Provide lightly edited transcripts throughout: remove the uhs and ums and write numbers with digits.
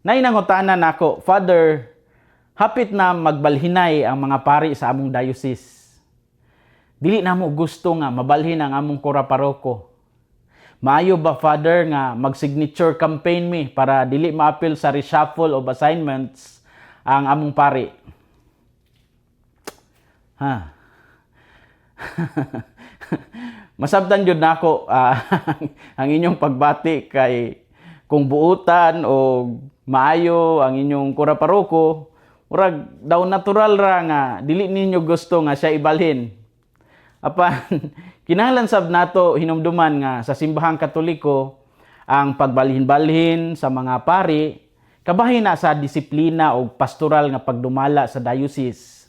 Nay nangutana nako, "Father, hapit na magbalhinay ang mga pari sa among diocese. Dili namo gusto nga mabalhin ang among kura paroko. Maayo ba, Father, nga mag-signature campaign mi para dili maapil sa reshuffle of assignments ang among pari?" Ha. Masabtan jud nako ang inyong pagbati kay kung buutan o maayo ang inyong kura paroko, murag daw natural ra nga dili ninyo gusto nga siya ibalhin. Apan kinahanglan sab nato hinumduman nga sa Simbahang Katoliko, ang pagbalhin-balhin sa mga pari kabahin na sa disiplina o pastoral nga pagdumala sa diocese,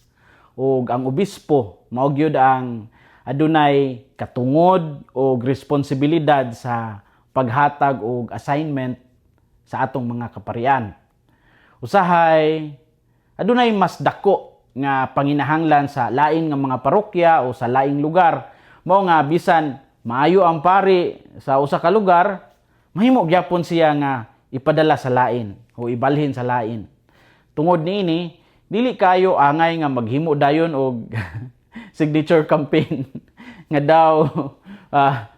ug ang obispo mao gyud ang adunay katungod o responsibilidad sa paghatag og assignment sa atong mga kaparian. Usahay adunay mas dako nga panginahanglan sa lain nga mga parokya o sa laing lugar. Mao nga bisan maayo ang pari sa usa ka lugar, mahimo gyapon siya nga ipadala sa lain o ibalhin sa lain. Tungod niini, dili kayo angay nga maghimo dayon og signature campaign nga daw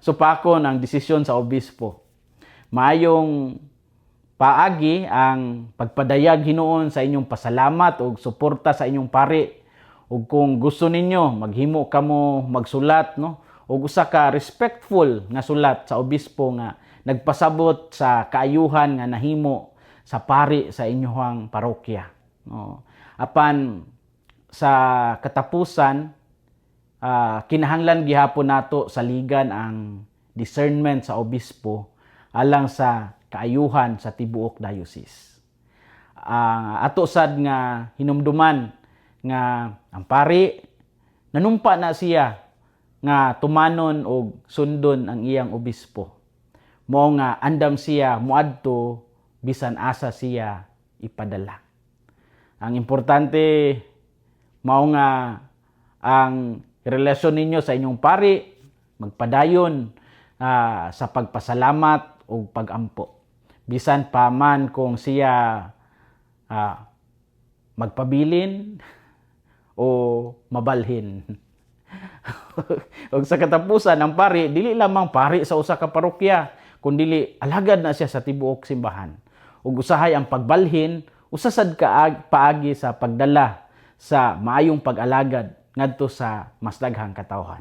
supakon ang desisyon sa obispo. Maayong paagi ang pagpadayag hinuon sa inyong pasalamat ug suporta sa inyong pari. Ug kung gusto ninyo, maghimo kamo magsulat, no, ug usa ka respectful nga sulat sa obispo nga nagpasabot sa kaayuhan nga nahimo sa pari sa inyong parokya, no. Apan sa katapusan, kinahanglan gihapon nato saligan ang discernment sa obispo alang sa kaayuhan sa tibuok diocese. Ato sad nga hinumduman nga ang pari, nanumpa na siya nga tumanon og sundon ang iyang obispo. Mao nga andam siya muadto bisan asa siya ipadala. Ang importante mao nga ang relasyon ninyo sa inyong pari magpadayon sa pagpasalamat ug pagampo. Bisan pa man kung siya magpabilin o mabalhin. Ug sa katapusan, ang pari dili lamang pari sa usa ka parokya, kundili alagad na siya sa tibuok simbahan. Ug usahay ang pagbalhin usa sad ka paagi sa pagdala sa maayong pag-alagad ngadto sa mas daghang katawhan.